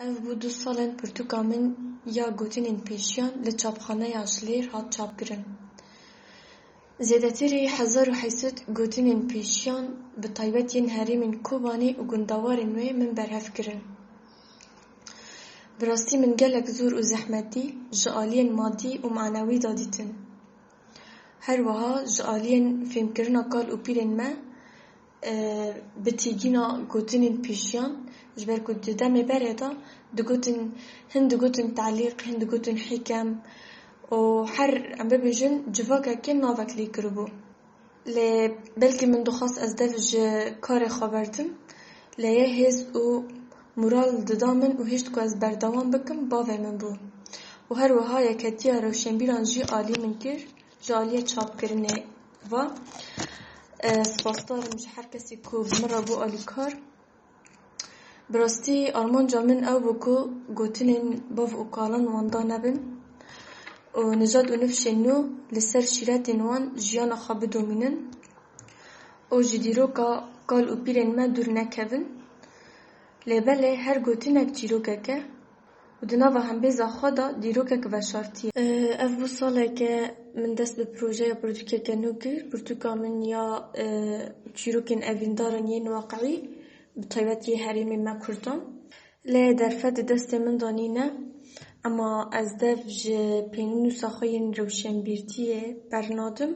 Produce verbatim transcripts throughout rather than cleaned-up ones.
Ev bû du sal in pirtûka min ya gotinên pêşiyan li çapxaneya Jilêr hat çapkirin. Zêdetirî hezar û heyt sed gotinên pêşiyan, bi taybet yên herêmên Kobanê û gundewarên wê, min berhev kirin. Bi rastî min gelek zor û zehmetî ji aliyên madî û manewî de dîtin. Her wiha ji aliyên fêmkirina kal û pîrên me, e, bi tîgîna gotinên pêşiyan, ji ber ku di demê berê de digotin, hin digotin telîq, hin digotin hikem û her, em bibêjin, civakekê navek lê kiribû. Lê belkî min dixwest ez dev ji karê xwe berdim, lê yê hêz û moral dida min û hişt ku ez berdewam bikim, bavê min bû. Û her wiha Yeketiya Rewşenbîran jî alî min kir, ji aliyê çapkirinê ve. E, spasdar im ji her kesî ku bi min re bû alîkar. Bi rastî armanca min ew bû ku gotinên bav û kalan wenda nebin û nijad û nifşên nû li ser şîretên wan jiyana xwe bidomînin û ji dîroka kal û pîrên me dûr nekevin. Lê belê her gotinek çîrokek e û di nava hembêza xwe de dîrokek veşartî ye. Ev bû saleke min dest bi projeya pirtûkeke nû kir. Pirtûka min ya, e, çîrokên evîndaran yên waqî, bi taybet yê herêmê me Kurdan. Lê derfet di destê min de nîne, ema ez dev ji pênûsa xwe yên rewşenbîrtiyê bernadim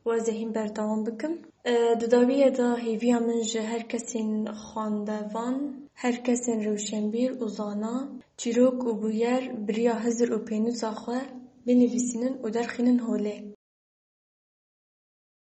û ez ê hîn berdewam bikim. E, di dawiyê de hêviya min ji her kesên xwendevan, her kesên rewşenbîr û zana, çîrok û bûyer bi riya hizir û pênûsa xwe binivîsînin û derxînin holê.